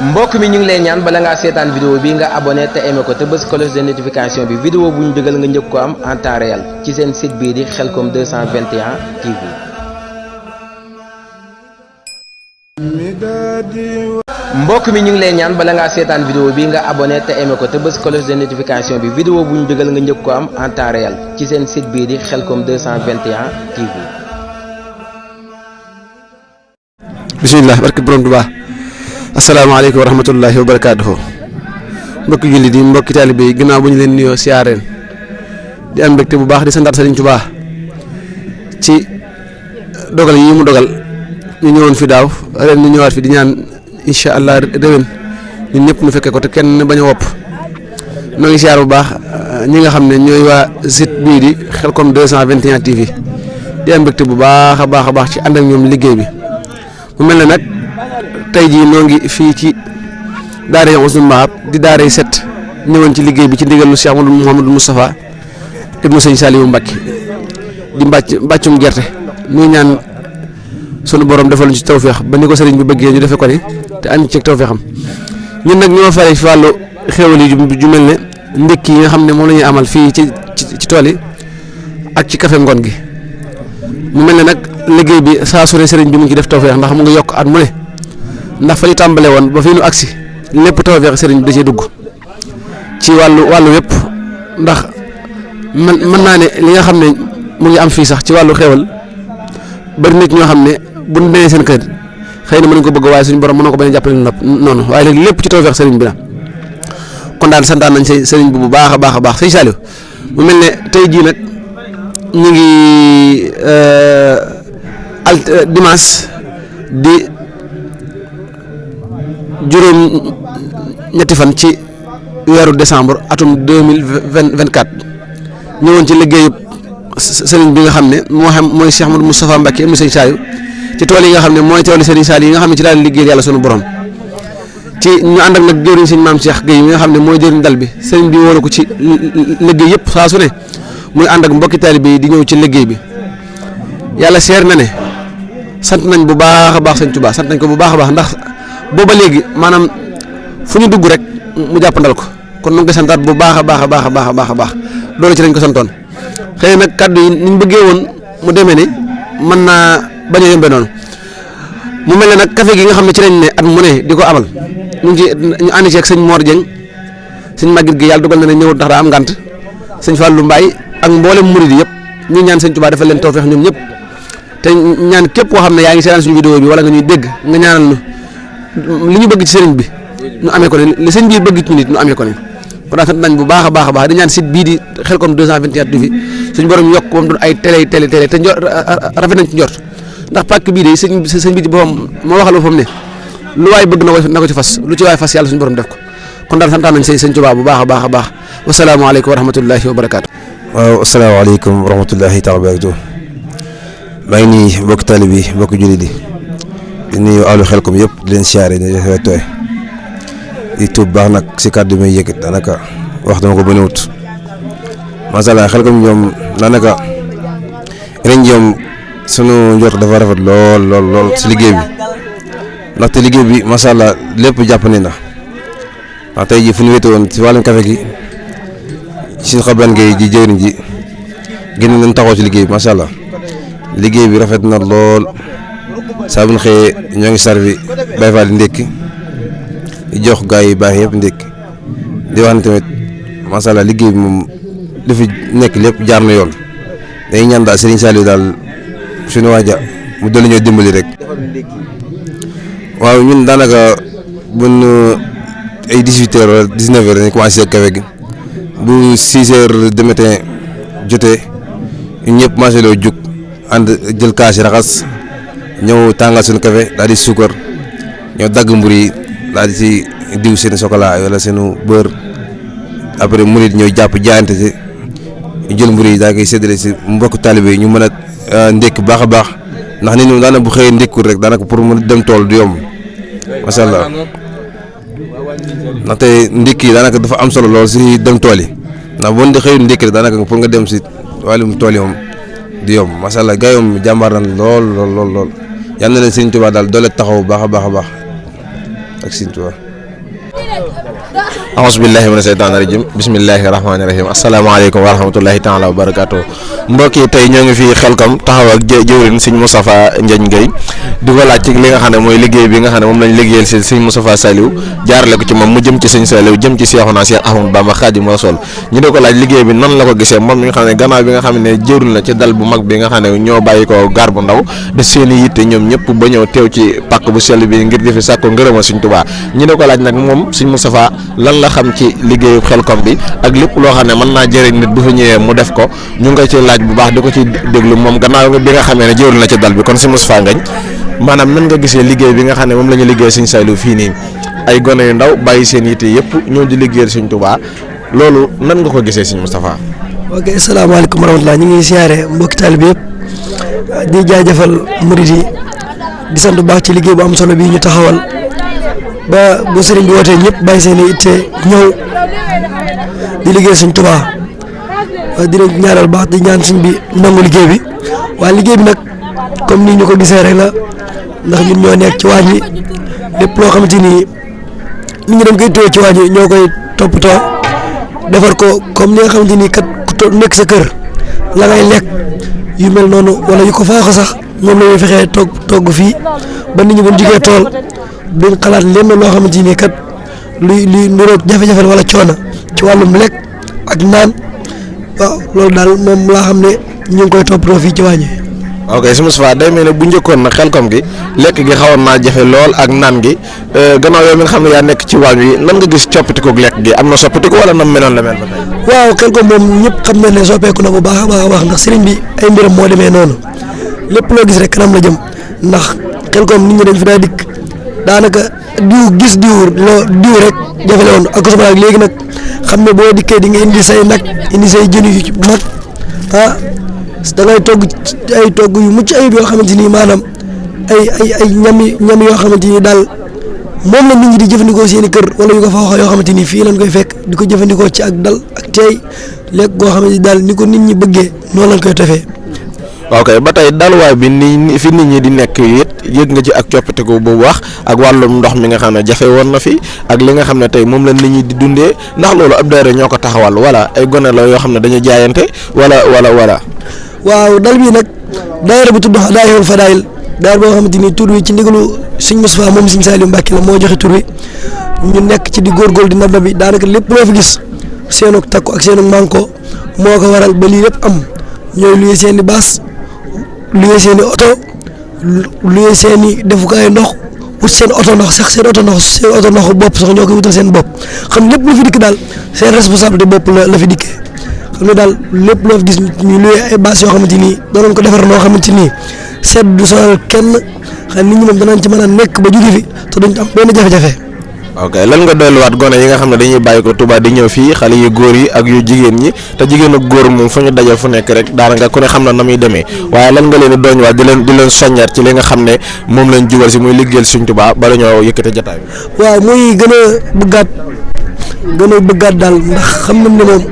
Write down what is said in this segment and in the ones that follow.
mbokk mi ñu ngi lay ñaan bala ngaa seetaan vidéo bi nga abonné te aimé ko te bës cloche de notification bi vidéo bu ñu dugal nga njëkk ko am en temps réel ci seen site bii di Khelcom 221 TV. mbokk mi ñu ngi lay ñaan bala ngaa seetaan vidéo bi nga abonné te aimé ko te bës cloche de notification bi vidéo bu ñu dugal nga njëkk ko am en temps réel ci seen site bii di Khelcom 221 TV. bismillah barke borom Tuubaa. asalaamaaleykum wa rahmatullahi wa barakaatuhu. mbokki jullit yi mbokki taalibe yi ginnaaw bu ñu leen nuyoo siyaareen di am mbégte bu baax di santaat Sëriñ Tuubaa ci dogal yi mu dogal ñu ñëwoon fi daaw ren ñu ñëwaat fi di ñaan incha allah déwén ñun ñëpp ñu fekkee ko te kenn bañ a wopp. noo ngi siyaar bu baax ñi nga xam ne ñooy waa site bii di Khelcom 221 TV di am mbégte bu baax a baax ci ànd ak ñoom liggéey bi. mu mel ne nag tey jii noo ngi fii ci daara Husnul Mahab di daara set ñëwoon ci liggéey bi ci ndigalu Cheikh Mouhamadou Moustapha ibnu Sëñ Saliou Mbacké di mbàccum gerte ñu ñaan sunu borom defal ñu ci tawféex ba ni ko sëriñ bi bëggee ñu defe ko ni te ànd ci tawféexam ñun nag ñoo fare fi wàllu xéwal yi ju mel ne ndékki yi nga xam ne moom la ñuy amal fii ci tool yi ak ci café ngoon gi mu mel ne nag liggéey bi saa su ne sëriñ bi mu ngi ci def tawféex ndax mu ngi yokk at mu ne ndax fa ñu tàmbalee woon ba fii nu agsi lépp tawféex sëriñ bi da cee dugg ci wàllu yëpp ndax mën naa ne li nga xam ne mu ngi am fii sax ci wàllu xéwal bari nit ñoo xam ne bu ñu demee seen kër xëy na mën nañu ko bëgg waaye suñu borom mën na ko bañ a jàppale noonu waaye léegi lépp ci tawféex sëriñ bi la kon daal santaan nañ sëriñ bi bu baax a baax sëñ Saliou mu mel ne tey jii nag ñu ngi dimanche di juróom ñetti fan ci weeru décembre atum 2024 ñëwoon ci liggéeyu sëriñ bi nga xam ne mooy Cheikh Mouhamadou Moustapha Mbacké ibnu Sëñ Saliou ci tool yi nga xam ne mooy tool yi Sëriñ Saliou yi nga xam ne ci daal liggéey yàlla sunu borom ci ñu ànd ak nag jëriñ sëñ maam Cheikh Gueye mi nga xam ne mooy jëriñ dal bi sëriñ bi wóolu ko ci liggéey yëpp saa su ne muy ànd ak mbokki taalibe yi di ñëw ci liggéey bi yàlla seer na ne sant nañ bu baax a baax sëñ Tuubaa sant nañ ko bu baax a baax ndax booba léegi maanaam fu ñu dugg rek mu jàppandal ko kon nu ngi koy santaat bu baax a baax loolu ci lañ ko santoon xëy nag kàddu yi niñ bëggee woon mu demee ni mën naa bañ a yombe noonu mu mel ne nag café gi nga xam ne ci lañ ne at mu ne di ko amal ñu ànd ci ak sëñ Mor Dieng sëñ Maguette gi yàlla dugal na ne ñëwut ndax daa am ngànt sëñ Fallou Mbaye ak mboolem murid yëpp ñu ñaan sëñ Tuubaa defal leen tawfeex ñoom ñëpp te ñaan képp koo xam ne yaa ngi seetaan suñu vidéo bi wala nga ñuy dégg nga ñaanal ñu li ñu bëgg ci sëriñ bi ñu amee ko ne li sëñ bi bëgg ci nit ñu amee ko ne kon daal sant nañ bu baax a baax di ñaan site bii di Khelcom 221 TV suñu borom yokk moom doon ay télé te rafet nañ ci njort ndax pàkk bii de sëñ bi ci boppam moo waxal boppam ne lu waay bëgg na ko ci fas lu ci waay fas yàlla suñu borom def ko kon daal santaan nañ sëñ Tuubaa bu baax a baax wasalaamaaleykum wa rahmatullahi wa barakaatu. waaw asalaamaaleykum wa rahmatullahi taala wa barakatuh maa ngi nii mbokki taalibe yi mbokki jullit yi di nuyu ahlu Khelcom yëpp di leen siyaare di leen tooy di tuub baax nag si kàddu may yëkkat daanaka wax dama ko bënewut macha allah Khelcom ñoom daanaka ren ñoom sunu njort dafa rafet lool si liggéey bi ndaxte liggéey bi macha allah lépp jàppandi na ndax tey jii fu ñu wéete woon si wàllum café gi si xaban ngay ji jëwriñ ji gën nañ taxaw ci liggéey bi macha allah liggéey bi rafet na lool saa bu ñu xëyee ñoo ngi servi Baye Fall di ndékki di jox gaa yi baax yëpp ndékki di wax ne tamit macha allah liggéey bi moom li fi nekk lépp jaar na yoon dañuy ñaan daal Serigne Saliou daal suñu waaja mu dolli ñoo dimbali rek. waaw ñun daanaka buñ ay 18h wala 19h dañuy commencé ak café gi bu 6h du matin jotee ñun ñëpp marché loo jug ànd jël kaas yi raxas ñëw tàngal suñu café daal di suukar ñëw dagg mbur yi daal di si diw seen chocolat wala seenu beurre après murid ñëw jàpp jaayante si ñu jël mbur yi daa koy séddale si mbokk taalibe yi ñu mën a ndékk baax a baax ndax nit ñi daanaka bu xëyee ndékkul rek daanaka pour mën a dem tool du yomb macha allah ndaxte ndékki yi daanaka dafa am solo lool si dem tool yi ndax boo xëyul ndékki rek daanaka pour nga dem si wàllum tool yi moom di yomb macha allah gars yi moom jàmbaar nañ lool yal na leen Sëriñ Tuubaa daal doole taxaw bu baax a baax a baax ak Sëriñ Tuubaa. auzu billahi mina seytaani rajim bismillahi rahmaani rahim asalaamaaleykum wa rahmatullahi taala wa barakaatu mbokk yi tey ñoo ngi fii Xelcom taxaw ak jëwriñ sëñ Moustapha Ndiagne Gueye di ko laaj ci li nga xam ne mooy liggéey bi nga xam ne moom lañ liggéeyal si sëñ Moustapha Saliou jaarale ko ci moom mu jëm ci sëñ Saliou jëm ci Seexuna Seex Ahmadu Bamba Xaadimu Rasuul ñu di ko laaj liggéey bi nan la ko gisee moom mi nga xam ne gannaaw bi nga xam ne jëwriñ la ci dal bu mag bi nga xam ne ñoo bàyyi ko gaar bu ndaw def seen i yitte ñoom ñëpp ba ñëw teew ci pàkk bu sell bi ngir di fi sàkko ngërëmal sëñ Tuubaa ñu di ko laaj nag moom sëñ Moustapha lan la xam ci liggéeyu Xelcom bi ak lépp loo xam ne mën naa jëriñ nit bu fi ñëwee mu def ko ñu ngi ci laaj bu baax di ko ci déglu moom gannaaw bi nga xamee ne jëwriñ la ci dal bi kon si Moustapha Ngagne maanaam nan nga gisee liggéey bi nga xam ne moom la ñu liggéey sëñ Saliou fii nii ay gone yu ndaw bàyyi seen yitte yëpp ñoo di liggéeyal sëñ Tuubaa loolu nan nga ko gisee sëñ Moustapha. ok asalaamaaleykum wa rahmatulah ñu ngi siyaare mbokki taalibe yëpp di jaajëfal murid yi di sant bu baax ci liggéey bu am solo bii ñu taxawal ba bu sëriñ bi wootee ñëpp bàyyi seen i itte ñëw di liggéey sëñ Tuubaa di leen ñaanal baax di ñaan sëñ bi nangu liggéey bi waaye liggéey bi nag comme ni ñu ko gisee rek la ndax ñun ñoo nekk ci waañ wi lépp loo xamante ni nit ñi dañ koy téye ci waañ wi ñoo koy toppatoo defar ko comme ni nga xamante ni kat ku nekk sa kër la ngay lekk yu mel noonu wala yu ko faaxa sax ñoom la ñuy fexee togg fii ba nit ñi bu ñu jugee tool duñ xalaat lenn loo xamante ni kat luy niroog jafe-jafe wala coono ci wàllum lekk ak naan waaw loolu daal moom laa xam ne ñu ngi koy toppatoo fii ci waañ wi. ok si Moustapha day mel ne bu njëkkoon nag Xelcom gi lekk gi xawoon naa jafe lool ak naan gi gannaaw yow mi nga xam ne yaa nekk ci waañ wi nan nga gis coppitikoog lekk gi am na soppitiku wala nam meloon la mel ba tey. waaw Xelcom moom ñëpp xam nañ ne soppeeku na bu baax a baax a baax ndax sëriñ bi ay mbiram moo demee noonu lépp loo gis rek kanam la jëm ndax Xelcom nit ñi dañ fi daa dikk daanaka diw rek jafe la woon ak sama ak léegi nag xam ne boo dikkee di nga indi say nag indi say jën yu mag da ngay togg yu mucc ayib yoo xamante ni maanaam ay ñam yoo xamante ni daal moom la nit ñi di jëfandikoo seen i kër wala yu ko fa wax yoo xamante ni fii lañ koy fekk di ko jëfandikoo ci ak dal ak teey lekk goo xamante ni daal ni ko nit ñi bëggee noonu lañ koy defee. ok ba tey daluwaay bi ni fi nit ñi di nekk it yëg nga ci ak coppiteku bu wax ak wàllum ndox mi nga xam ne jafe woon na fi ak li nga xam ne tey moom la nit ñi di dundee ndax loolu ab daayira ñoo ko taxawal wala ay gone la yoo xam ne dañuy jaayante wala. waaw dal bii nag daayira bu tudd Hadaayihul Fadaayil daayira boo xamante ni tur wi ci ndigalu sëñ Moustapha moom sëñ Saliou Mbacke la moo joxe tur wi ñu nekk ci di góorgóorlu di nab bi daanaka lépp loo fi gis seenu takku ak seenu manko moo ko waral ba lii lépp am ñooy luyee seen i baas luyee seen i oto luyee seen i defukaayu ndox wut seen oto ndox seen oto ndox bopp sax ñoo koy wutal seen bopp xam lépp lu fi dikk daal seen responsabilité bopp la fi dikkee xam ne daal lépp loo fi gis ñu luyee ay baas yoo xamante ni danañ ko defar noo xamante ni sedd du sonal kenn xam nit ñi moom danañ ci mën a nekk ba jóge fi te duñ am benn jafe-jafe. ok lan nga dolliwaat gone yi nga xam ne dañuy bàyyi ko Touba di ñëw fii xale yu góor yi ak yu jigéen ñi te jigéen ak góor moom fu ñu daje fu nekk rek daanaka ku ne xam na muy demee waaye lan nga leen di doñwaat di leen soññaat ci li nga xam ne moom lañ jubal si muy liggéeyal Sëñ Tuubaa bala ñoo yëkkate jotaay bi. waaw muy gën a bëggaat daal ndax xam nañ ne moom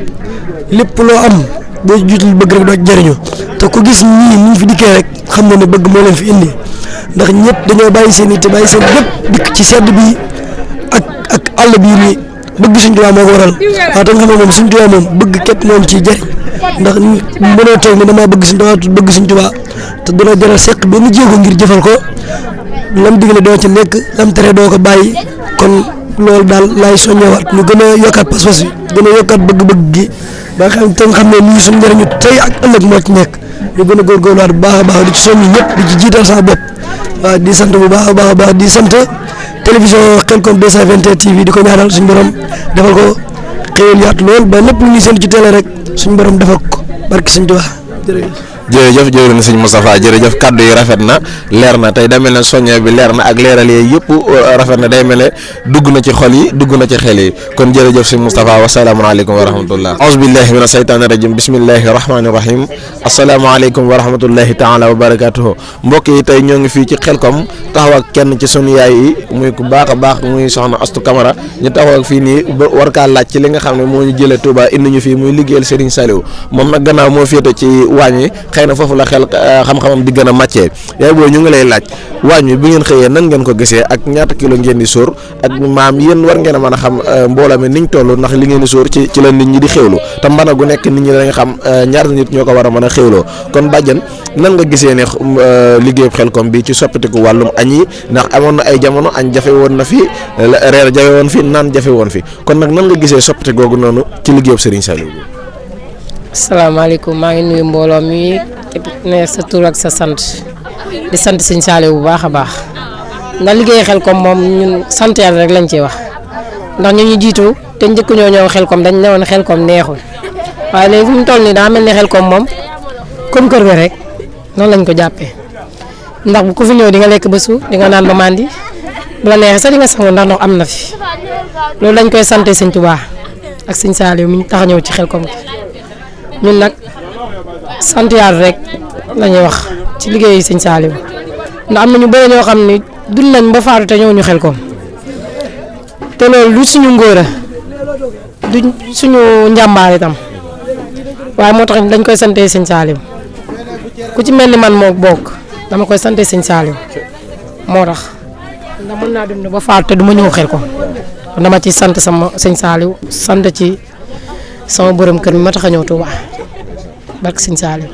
lépp loo am boo juutal bëgg rek doo jëriñu te ku gis ñii ni ñu fi dikkee rek xam na ne bëgg moo leen fi indi ndax ñëpp dañoo bàyyi seen itte bàyyi seen lépp dikk ci sedd bi ak àll bii nii bëgg Sëñ Tuubaa moo ko waral waaw te nga xam ne moom Sëñ Tuubaa moom bëgg képp moom ci jëriñ ndax mënoo toog ne damaa bëgg Sëñ Tuubaa te dina jaral seq benn jéego ngir jëfal ko lam digle doo ci nekk lam tere doo ko bàyyi kon loolu daal laay soññewaat ñu gën a yokkaat pas-pas yi gën a yokkaat bëgg-bëgg gi ba nga xam ne lii suñu njëriñu tey ak ëllëg moo ci nekk ñu gën a góorgóorluwaat bu baax a baax di ci soññi ñëpp di ci jiital sa bopp waaw di sant bu baax a baax di sant télévision Xelcom 221 TV di ko ñaanal suñu borom defal ko xéwal yaatu lool ba lépp lu ñuy séntu ci télé rek suñu borom defal ko barki Sëñ Tuubaa jërëjëf. jërëjëf sëñ Moustapha jërëjëf kaddu yi rafet na leer na tey day mel ne soññe bi leer na ak leeral yi yëpp rafet na day mel ne dugg na ci xol yi dugg na ci xel yi kon jërëjëf sëñ Moustapha wasalaamaaleykum wa rahmatullah auzu billahi mina saytaani rajim bismillahi rahmaani rahim asalaamaaleykum wa rahmatullahi taala wa barakatuhu mbokk yi tey ñoo ngi fii ci Xelcom taxaw ak kenn ci sunu yaay yi muy ku baax a baax muy soxna Astu Camara ñu taxaw ak fii nii war kaa laaj ci li nga xam ne moo ñu jëlee Touba indi ñu fii muy liggéeyal Serigne Saliou moom nag gannaaw moo féete ci waañ wi xëy na foofu la xel xam-xamam di gën a màccee yaay booy ñu ngi lay laaj waañ wi bi ngeen xëyee nan ngeen ko gisee ak ñaata kilo ngeen di sóor ak maam yéen war ngeen a mën a xam mbooloo mi niñ toll ndax li ngeen di sóor ci la nit ñi di xéwlu te mbana gu nekk nit ñi dañ xam ñaata nit ñoo ko war a mën a xéwloo kon bàjjan nan nga gisee ne liggéeyub Xelcom bi ci soppitiku wàllum añ yi ndax amoon na ay jamono añ jafe woon na fi reer jafe woon fi naan jafe woon fi kon nag nan nga gisee soppite googu noonu ci liggéeyub Serigne Saliou bi. asalaamaaleykum maa ngi nuyu mbooloo mi ne sa tur ak sa sant di sant Serigne Saliou bu baax a baax ndax liggéey Xelcom moom ñun sant yàlla rek lañ ciy wax ndax ñu jiitu te njëkk ñoo ñëw Xelcom dañ ne woon Xelcom neexul waaye léegi fu mu toll nii daa mel ne Xelcom moom comme kër ga rek noonu lañ ko jàppee ndax bu ko fi ñëw di nga lekk ba suur di nga naan ba mandi bu la neexee sax di nga sangu ndax ndox am na fi loolu dañ koy sante Sëñ Tuubaa ak Sëñ Saliou mi ñu tax a ñëw ci Xelcom gi ñun nag sant yàlla rek la ñuy wax ci liggéeyu Sëñ Saliou ndax am na ñu bëri ñoo xam ne dund nañ ba faatu te ñëw ñu Xelcom te loolu du suñu ngóora du suñu njàmbaar itam waaye moo tax dañ koy sante Sëñ Saliou ku ci mel ni man moo bokk dama koy sante Sëñ Saliou moo tax ndax mën naa dund ba faatu te du ma ñëw Xelcom dama ci sant sama Sëñ Saliou sant ci sama borom kër mi ma tax a ñëw Touba barke Sëñ Saliou.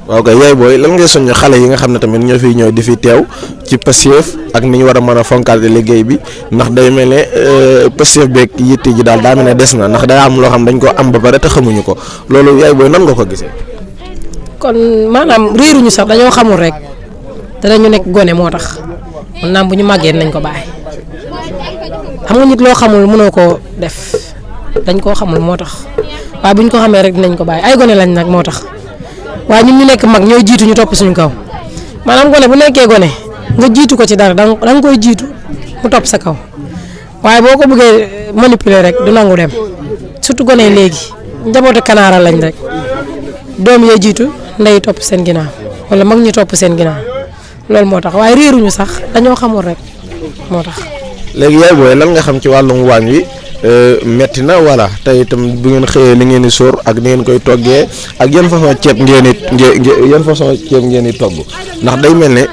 waaw kay yaay booy lan ngay soññ xale yi nga xam ne tamit ñoo fiy ñëw di fi teew ci Pastef ak ni ñu war a mën a fonkaale liggéey bi ndax day mel ne Pastef beeg yitte ji daal daa mel ne des na ndax day am loo xam dañ ko am ba pare te xamuñu ko loolu yaay booy nan nga ko gisee. kon maanaam réeruñu sax dañoo xamul rek danañu nekk gone moo tax mun naam bu ñu màggee nañ ko bàyyi xam nga nit loo xamul mënoo koo def dañ koo xamul moo tax waaye bu ñu ko xamee rek dinañ ko bàyyi ay gone lañ nag moo tax waaye ñun ñu nekk mag ñooy jiitu ñu topp suñu kaw maanaam gone bu nekkee gone nga jiitu ko ci dara da nga koy jiitu mu topp sa kaw waaye boo ko bëggee manipuler rek du nangu dem surtout gone léegi njabootu kanaara lañ rek doom yee jiitu ndey topp seen ginnaaw wala mag ñi topp seen ginnaaw loolu moo tax waaye réeruñu sax dañoo xamul rek moo tax. léegi yaay booy lan nga xam ci wàllum waañ wi metti na wala tey itam bu ngeen xëyee li ngeen di sóor ak ni ngeen koy toggee ak yan façon ceeb ngeen di togg ndax day mel ne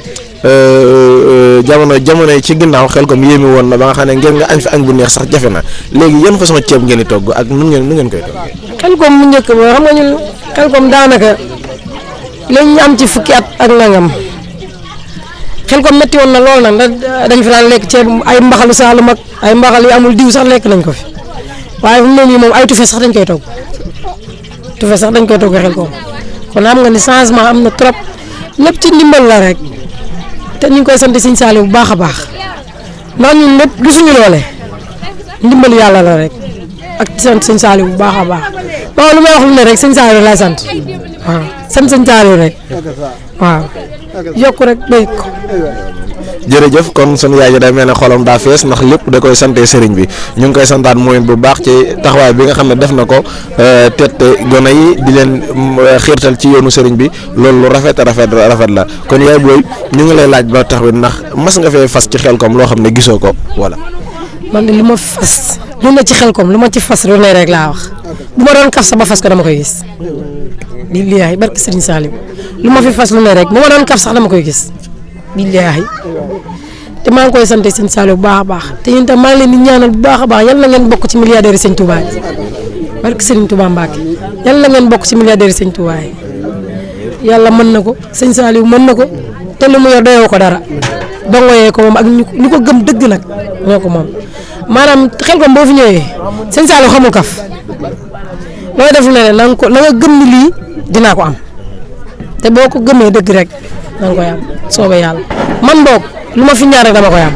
jamono yi ci ginnaaw Xelcom yéemi woon na ba nga xam ne ngeen nga añ fi añ bu neex sax jafe na léegi yan façon ceeb ngeen di togg ak nu ngeen koy toggee. Xelcom mu njëkk ba xam nga ñun Xelcom daanaka lañ ñu am ci fukki at ak nangam Xelcom métti woon na lool nag dañ fi daan lekk ceeb ay mbaxalu Saalum ak ay mbaxal yu amul diw sax lekk nañ ko fi waaye fu mu ne nii moom ay tufe sax dañ koy togg Xelcom kon xam nga ni changement am na trop lépp ci ndimbal la rek te ñu ngi koy sant Sëñ Saliou bu baax a baax ndax ñun lépp gisuñu loole ndimbal yàlla la rek ak ci sant Sëñ Saliou bu baax a baax waaw lu may wax lu ne rek Sëñ Saliou laay sant waaw sant Sëñ Saliou rek waaw yokk rek béy ko. jërëjëf kon sunu yaay ji day mel ne xolam daa fees ndax lépp da koy sante sëriñ bi ñu ngi koy santaat mooy bu baax ci taxawaay bi nga xam ne def na ko tette gone yi di leen xiirtal ci yoonu sëriñ bi loolu lu rafet la kon yaay booy ñu ngi lay laaj ba tax bi ndax mas nga fee fas ci Xelcom loo xam ne gisoo ko wala. man de lu ma fas lu ne ci Xelcom lu ma ci fas lu ne rek laa wax bu ma doon kaf sa ba fas ko dama koy gis billaahi barke Sëriñ Saliou lu ma fi fas lu ne rek bu ma doon kaf sax dama koy gis billaahi te maa ngi koy sant Sëñ Saliou bu baax a baax te yéen tam maa ngi leen di ñaanal bu baax a baax yal na ngeen bokk ci milliardaires yi Sëñ Touba yi barke Sëriñ Touba Mbacke yal na ngeen bokk ci milliardaires yi Sëñ Touba yi yàlla mën na ko Sëñ Saliou mën na ko te lu mu yor doyoo ko dara dongoyee ko moom ak ñu ko gëm dëgg nag ñoo ko moom maanaam Xelcom boo fi ñëwee Sëñ Saliou xamul kaf looy def lu ne na nga gëm ni lii dinaa ko am te boo ko gëmee dëgg rek na nga koy am soobee yàlla man boog lu ma fi ñaar rek dama koy am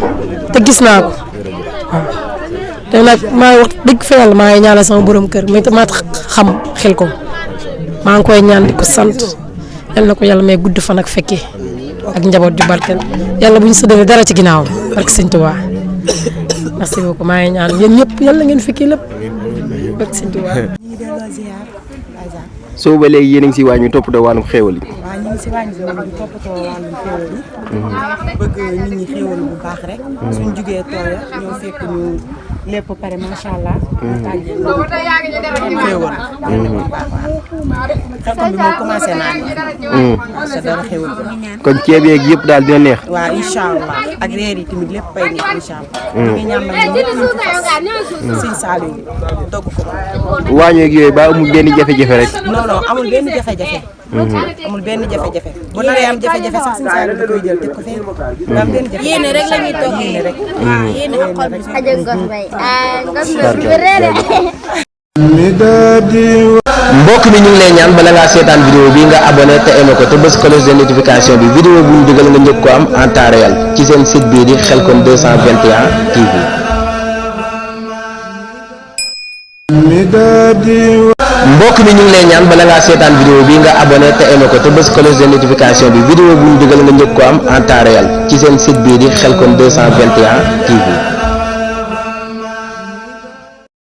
te gis naa ko waaw te nag maa wax dëgg fa yàlla maa ngi ñaanal sama borom kër mais maa xam Xelcom maa ngi koy ñaan di ko sant yal na ko yàlla may gudd fan ak fekkee ak njaboot ju barkeel yàlla bu ñu sëddale dara ci ginnaawam barke Sëñ Tuubaa merci beaucoup maa ngi ñaan yéen ñëpp yàlla ngeen fekkee lépp barke Sëñ Tuubaa. soo ba léegi yéen a ngi si wàññi toppatoo wàllum xéewal yi. waaw ñu ngi si wàññi di toppatoo wàllum xéewal yi. bëgg nit ñi xéewal bu baax rek. suñ jugee tool ya ñoo fekk ñu lépp pare macha allah. xéewal. xelkom bi moom commencé naa neex. te dara xéewal ko. kon ceeb yeeg yëpp daal dina neex. waaw incha allah ak reer yi tamit lépp fay neex incha allah. ñu ngi ñaan nag ñëpp Sëñ Saliou dogg ko. waañeeg yooyu ba amul benn jafe-jafe rek. non non amul benn jafe-jafe. amul benn jafe-jafe bu naree am jafe-jafe sax Sëñ Saliou da koy jël teg ko fee. ba am benn jafe-jafe yéene rek la ñuy toog yéene rek. yéene ak xol bi. mbokk mi ñu ngi lay ñaan bala ngaa seetaan vidéo bi nga abonné te aimé ko te bës cloche de notification bi vidéo bu ñu dugal nga njëkk ko am en temps réel ci seen site bii di Khelcom 221 TV. mbokk mi ñu ngi lay ñaan bala ngaa seetaan vidéo bi nga abonné te aimé ko te bës cloche de notification bi vidéo bu ñu dugal nga njëkk ko am en temps réel ci seen site bii di Khelcom 221 TV.